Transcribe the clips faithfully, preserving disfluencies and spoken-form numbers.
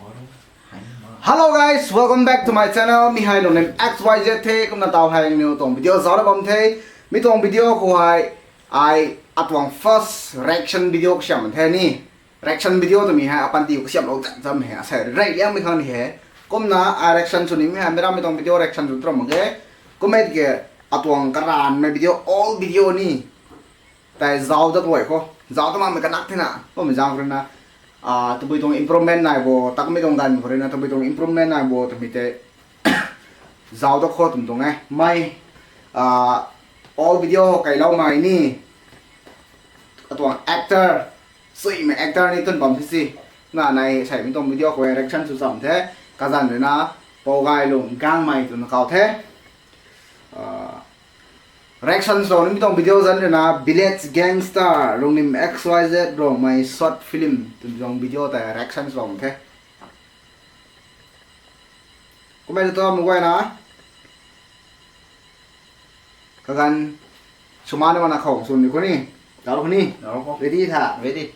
Hello guys, welcome back to my channel. Mi hei Lungnim X Y Z the. Kumna taw hei niw tuang video zauc na bam the. Mi tuang video khou hei ai atuang first reaction video kasiam the ni. Reaction video twmei hei apanty kasiamlou zat zam hei asei rey liangmei khang ni hei. Kumna ai reaction sw nimei hei mi rammei tuang video reaction sw tram mak ge. Kumna tiki atuang karanmei video, old video ni tei zauc dat guay khou, zauc ta makmei kanak thena, kummei zaeng khou rui na, tabui tuang improvement nai bo, takmei tuang ganv khou rui na tabui tuang improvement nai bo twmei tei zauc dat khou twmei tuang e. Mi old video kailoumei ni, atuang actor, suimei actor ni twn bam the si. Na nai seimei tuang video khou reaction sw cham the. Kazanc rui na Pou Gaylung Gangmei twna kau the. Reaction swlou nimei tuang video zanc rui na Village Gangster, Lungnim X Y Z Rongmei short film twmei tuang video tei reaction swlou the. Kumna tu mei guayna kaganv swmana mana khou swn ni khou ni, daru khou ni, ready tha, ready.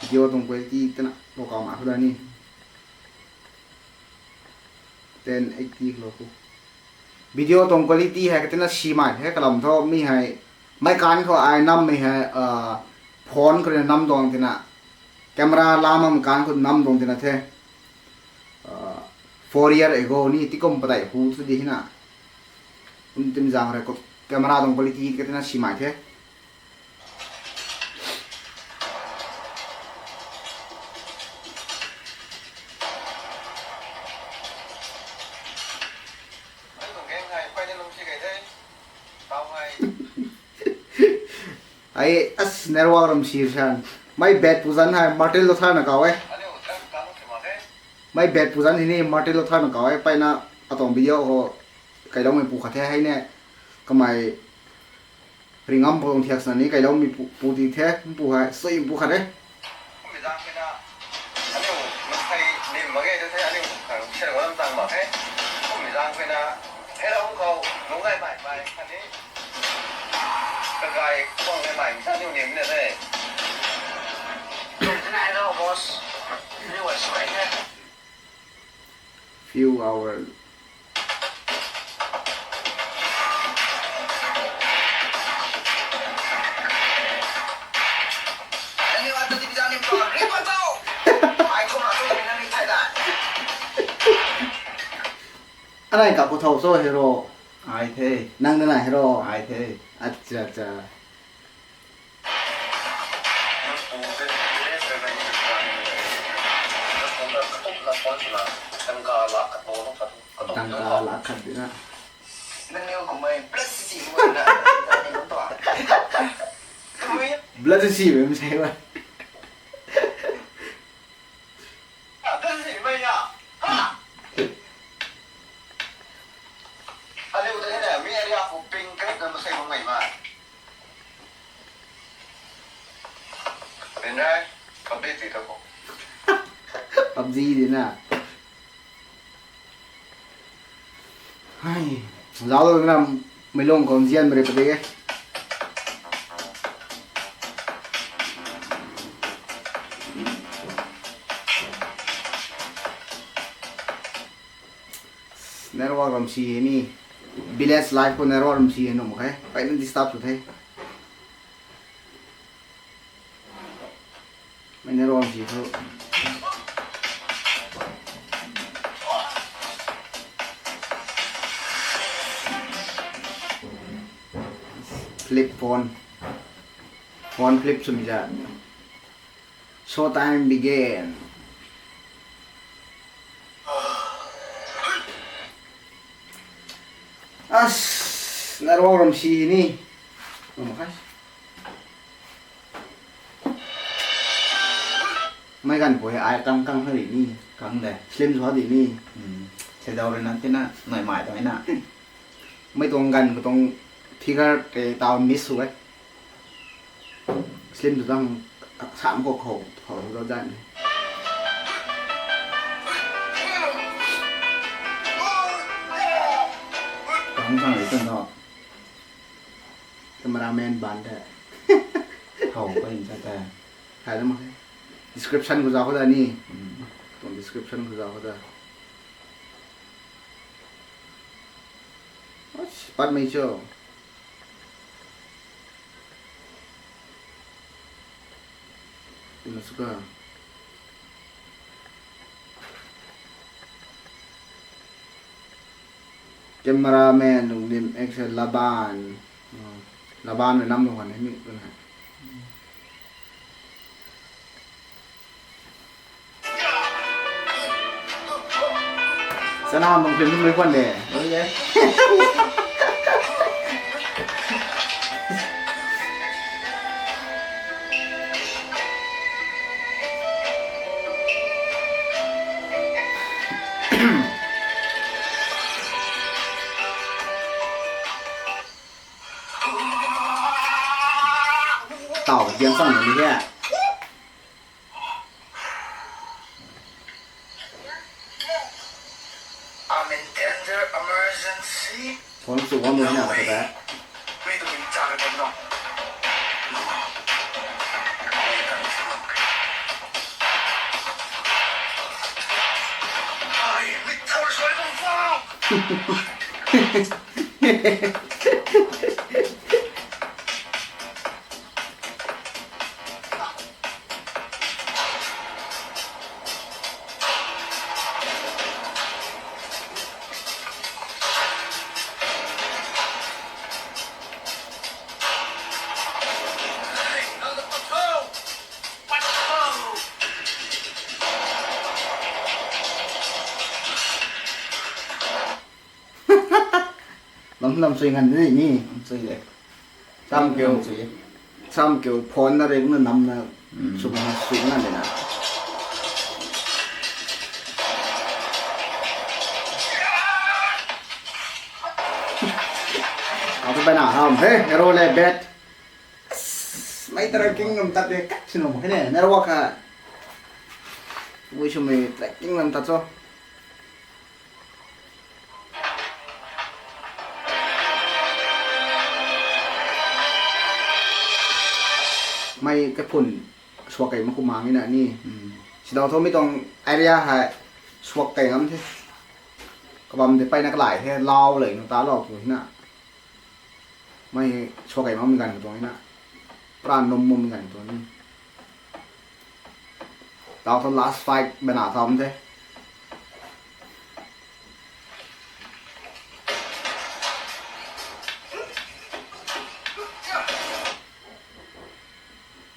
Video tuang quality tana lou kau mak khou da ni. Ten eighty lou khou. Video tuang quality hei katina simei the kalam thu mi hei, mei kan khou ai nammei hei, phone khou rui na nam tuang tina, camera lam makmei kan khou nam tuang tina the. Four year ago ni tikum padeih hu tu di hina. Kum tim zaeng rui khou camera tuang quality katina simei the. Ai, as network ram si san. Mei bad pu zanc hei Martin Luther na kau e. Mei bad pu zanc hei ni Martin Luther na kau e. Peyna atuang video khou kailoumei pu khat the hei ne. Kamei ringam pulung thiak sani kailoumei pu, pu ti the, pu hei sui pu khat e. Kummei zaeng khou na, aniu masei nim mak ge tu the, aniu khang sir lam tang mak khe. Kummei zaeng khou na, hello khou lungc gaymei mei khatni kagay kuang gaymei mei sa aniu nim na the. Lungc tana hello boss, aniu ai sui the. Few hours. Anai ka pu thau cho hero? Ai the. Nang na hero? Ai the. Acha acha. Tangka la khat dina. Blood si mei sei ba. Aniu ta hei na mi area khou ping khat na masei bam ngai ma. Pin rai, PUBG ti ta khou. PUBG di na. Hai, zauc na mei lung khou nzian mei rui pade e. Network ram si hei ni. Village life khou network ram si hei nuh mak khe. Peyna disturb sw the. Mei network ram si thu. Flip phone. Phone flip swmei za. Show time begin. As, network ram si ni. Mei ganv pui ai kang kang ha di ni. Kang de. Slim sw ha di ni. Seidau rui na tina nai mai tuang na. Mei tuang ganv katuang figure tei taw miss sw e. Slim tu tang sam khou khou khou lo zan ni. Kang kang rui tun tho. Cameraman ban the. Khou pa in sa ta. Hai lam hai. Description khou zau khou da ni. Hmm. Tuang description khou zau khou da. Pat mei cho. Ina suka. Cameraman nung nim action Laban. Oh. Laban na nam nung han ni tu na. Sana bang film lui kwan de. Lui de. Tau biang sang ni he. I'm in danger, emergency. Phone sw bam nu na ta. Lam lam sui ngan de ni. Lam sui de. Sam kiu. Lam sui. Sam kiu phone na rei na nam na. Hmm. Sum na sui ngan de na. Aw, tu bai na ham. Hey, hero le bet. Mei tracking lam tat de kat sinu mak khe ne. Network ha. Ui sumei tracking lam tat cho. Mei kaphun suak kei mak ku mang na ni. Hmm. Sidau tho mi tuang area hei suak kei ngam the. Kabam de peyna kalai the, lau le nu ta lau tu na. Mei suak kei mak mi ganv ka tuang na. Pra num mum mi ganv ka tuang ni. Tau tho last fight bana tham the.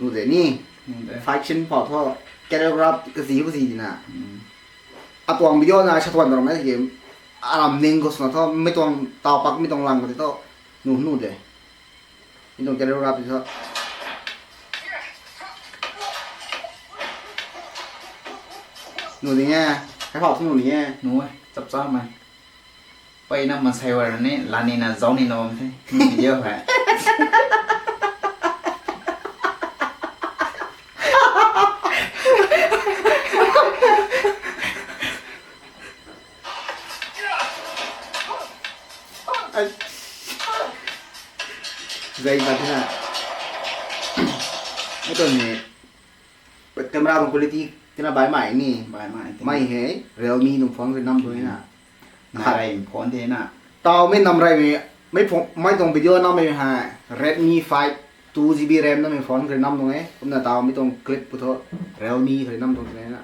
Nu de ni. Nu de. Fight scene pau tho choreograph kazi kazi di na. Hmm. Atuang video na sa tuan dong na game. Aram ning ko sna tho, mi tuang tau pak mi tuang lang ko tho. Nu nu de. Mi tuang choreograph di tho. Nu ding e. Hai phau thu nu ding e. Nu e, chap chap mai. Peyna mansei war ni, lani na zau ni na bam the. Ni video hai. Ai. Zai ba tina. Ito ni. Camera tuang quality tina bai mai ni. Bai mai, tina. Mei hei Realme tuang phone rui nam tu na. Nai rei phone de na. Tau mei nam rei mei, mei phone, mei tuang video nam mei hei Redmi five two G B RAM nam mei phone rui nam tuang e. Kumna tau mei tuang clip pu tho Realme rui nam tuang e na.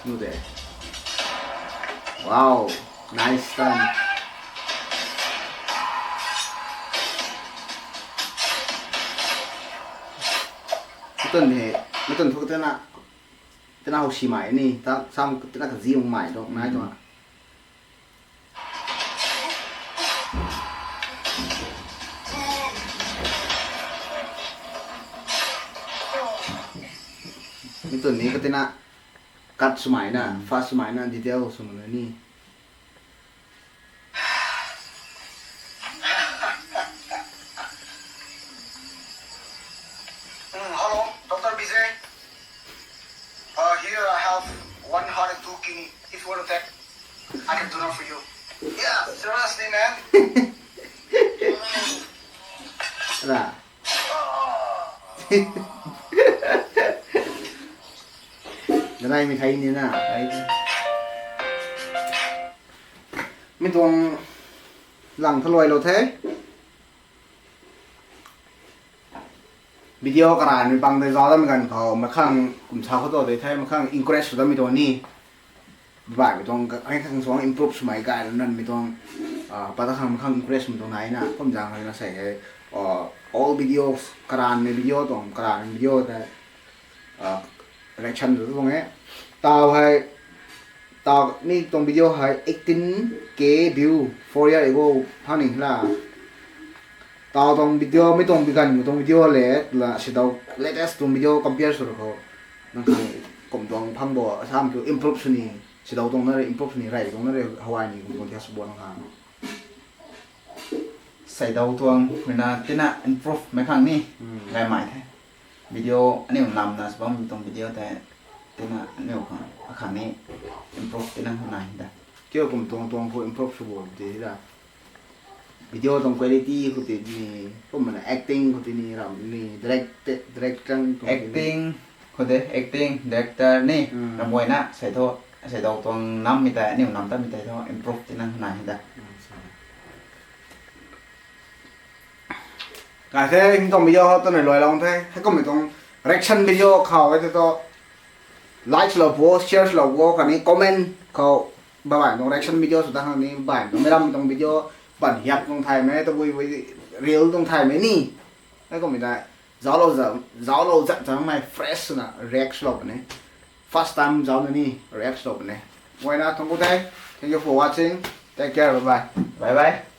Nu de. Wow, nice stun. Mi tuang he, mi tuang thu tina, tina how si mai ni, ta sam tina kazi mai tu, nai tu. Mi tuang ni ka tina, cut swmei na, fast swmei na, detail swmei na ni. Mm, hello, Doctor Vijay. Uh, here I have one heart and two kidney. If you want to take, I can donate for you. Yeah, seriously, man. Ra. Ganai mi thei ni na. Mi tuang lang thaluailou the. Video karanmei pang tei zauc datmei ganv khou, meic khang kum sa khou tu tei the, meic khang encourage sw datmei tuang ni. Baihmei tuang, hei khang suang improve swmei gay lana mei tuang, ah, pat ta khang meic khang encourage swmei tuang nai na, kum zaeng khou na sei hei, ah, all videos, karanmei video tuang, karanmei video tei, ah, reaction tu tuang e. Taw hei, taw mi tuang video hei eighteen K view, four year ago, thang ni la. Taw tuang video, mi tuang bi ganv, mi tuang video le, la, sidaw latest tuang video compare sw ra khou. Nang khang kum tuang phang bo, sam kiu improve sw ni, sidaw tuang na rui improve sw ni, rey tuang na rui hawai ni, kum tuang thiak sw bo nang khang. Sidaw tuang, mei na, tina improve mei khang ni, gaymei the. Video aniu namna sw bammei tuang video tei, tina aniu khang, akhang ni improve tina hw nai da. Kiu kum tuang tuang khou improve sw bo ti da. Video tuang quality khou ti ni, kumna acting khou ti ni, ram ni, direct, director tuang ti ni. Acting khou de, acting, director ni, ram guayna, sei thu, seidaw tuang nammei tei, aniu nam tatmei tei thu, improve tina hw nai da. Kai the, mi tuang video hou twna luailou the. Heikummei tuang reaction video khou e the thu, like swlou bo, share swlou bo, khatni comment khou, baihmei tuang reaction video sw ta khang ni, baihmei tuang meic ram tuang video, ban hiak tuang thaymei, tabui bui reel tuang thaymei ni. Heikummei tei, zauclou za, zauclou zat zangmei fresh swna react swlou puni. First time zauc na ni react swlou puni. Guayna tuang khou the. Thank you for watching. Take care. Bye bye. Bye bye.